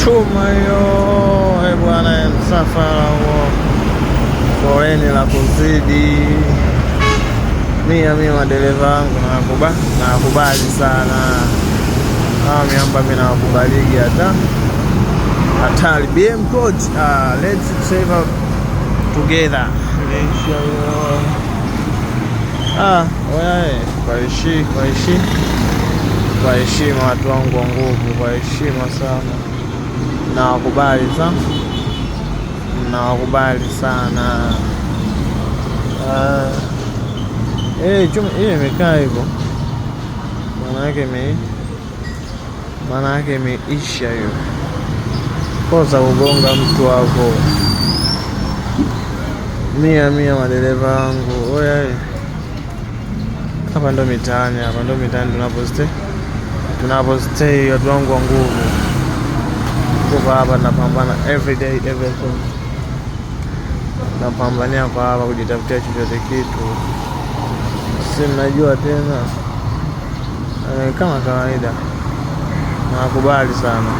Chuma hiyo, eh bwana, msafara huo, foleni la kuzidi mia mia. Madereva wangu nawakubali sana hawa miamba, mimi nawakubaligi hata hatari. BM Coach, ah, let's travel together. Ah, wewe kwa heshima, watu wangu wa nguvu, kwa heshima sana, nawakubali sana, nawakubali sana. Ah, chuma hiyo imekaa hivyo, maana yake imeisha hiyo. Kosa kugonga mtu hapo. Mia mia, madereva wangu. Oya, hapa ndo mitaani, hapa ndo mitaani tunapostay, watu wangu wa nguvu. Tuko hapa tunapambana every day, everything napambania kwa hapa kujitafutia chochote kitu, si mnajua tena, kama kawaida, nakubali sana.